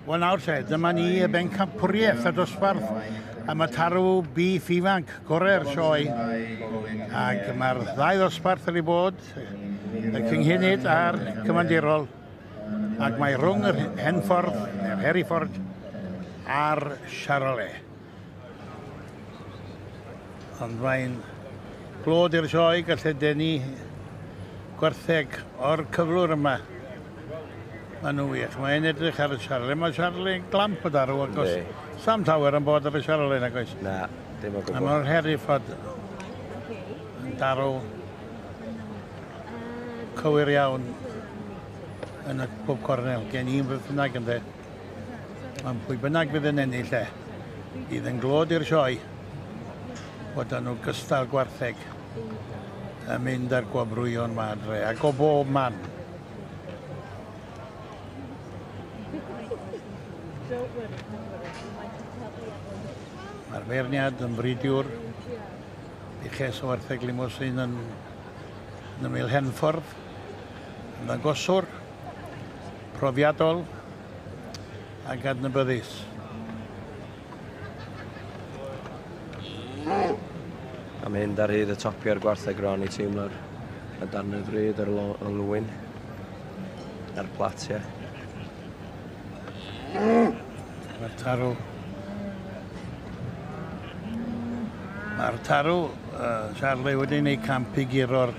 Wel nawr te, dyma ni y bencampwriaeth y dosbarth am y tarw bîff ifanc gorau'r sioe. Ac mae'r ddau ddosbarth wedi bod, y cynghenid a'r cyfandirol. Ac mae rhwng yr Henffordd, neu'r Hereford, a'r Charolais. Ond mae'n glod i'r sioe gallu denu gwartheg o'r cyflwr yma. Maen nhw'n wych. Mae'n edrych ar y Charolais. Mae Charolais yn glamp o darw ac os Sam llawer yn bod ar y Charolais nag oes. Na, dim o gwbl. A mae'r Hereford yn darw cywir iawn yn y pob cornel. Gen i'n beth bynnag ynddo. Ond pwy bynnag fydd yn ennill e, bydd yn glod i'r sioe bod nhw gystal gwartheg yn mynd ar gwobrwyon ma adre, ac o bob man. Mae'r feirniad yn fridiwr, buches o wartheg limousin yn ymyl Henffordd, yn ddangoswr, profiadol ac adnabyddus. A mynd ar hyd y topiau'r gwartheg rwan i teimlo'r y darn y ddrud ar y lwyn a'r platiau. Mae'r tarw... Mae'r tarw, Charlie, wedi gwneud camp i guro'r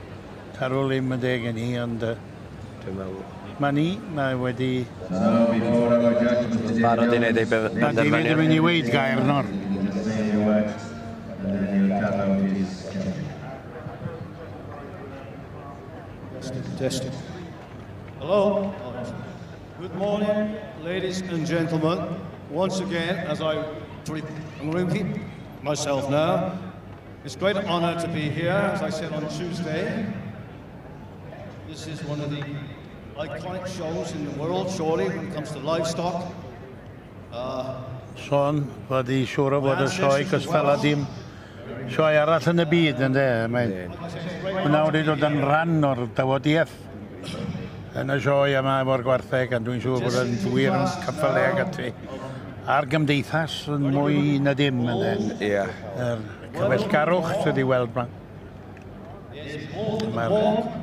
tarw lim yn deg yn hi, ond Dwi'n meddwl. Mae ni, mae wedi... Barod i wneud ei Mae David yn mynd i weid gair nawr. Testing. Hello. Good morning, ladies and gentlemen. Once again, as I I'm going to repeat myself now, it's a great honor to be here, as I said on Tuesday. This is one of the iconic shows in the world, surely, when it comes to livestock. Sôn fod i siŵr o fod y sioe cystal â dim sioe arall yn y byd, ynddo? Mae hwnna wedi dod yn rhan o'r dywodiaeth yn y sioe yma efo'r gwartheg, a dwi'n siŵr bod yn wir yn caffael ag ati. A'r gymdeithas yn mwy na dim, ynddo? Ie. Yr cyfeillgarwch sydd wedi weld yma.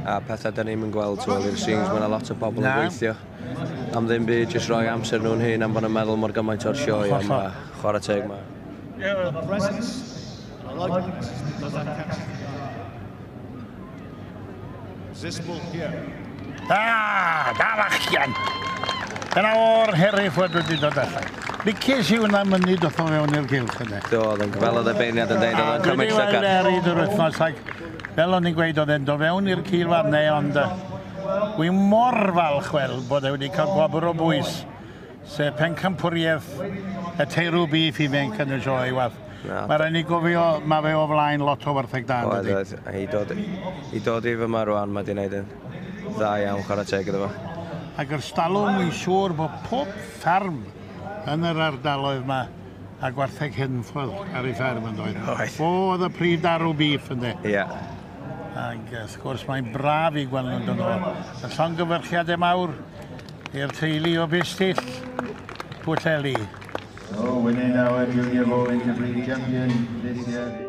A pethau da ni'm yn gweld tu ôl i'r scenes, mae yna lot o bobl yn gweithio am ddim byd, jyst rhoi amser nhw'n hun am bod nhw'n meddwl mor gymaint o'r sioe a mae chwarae teg ma. Da! Da fachgen! Dyna o'r Hereford wedi dod allan. Licies i hwnna mynydd ddoth o fewn i'r gylch yna. Do, oedd o'n fel oedd y beirniad yn deud, oedd o'n cymryd llygad. Dwi wedi weld e ar hyd yr wythnos ac fel o'n i'n gweud oedd e'n dod fewn i'r cil farnau ond wi mor falch weld bod e wedi cael gwobr o bwys sef pencampwriaeth y teirw bîff ifanc yn y sioe wath. Mae rhaid ni gofio, mae fe o flaen lot o wartheg da. Oedd, oedd. A i dod i fyma rwan, mae di wneud yn dda iawn, chwarae teg iddo fo. Ac yr stalwm, wy'n siŵr bod pob fferm yn yr ardaloedd yma a gwartheg Henffordd ar ei fferm yn doedd. Oedd. Fo oedd y prif darw bîff ynddo. Ie. Ac wrth gwrs mae'n braf i gweld nhw'n dod nôl. Y llongyfarchiadau mawr i'r teulu o Bistyll, Pwllheli. So winning our junior bull interbreed champion this year.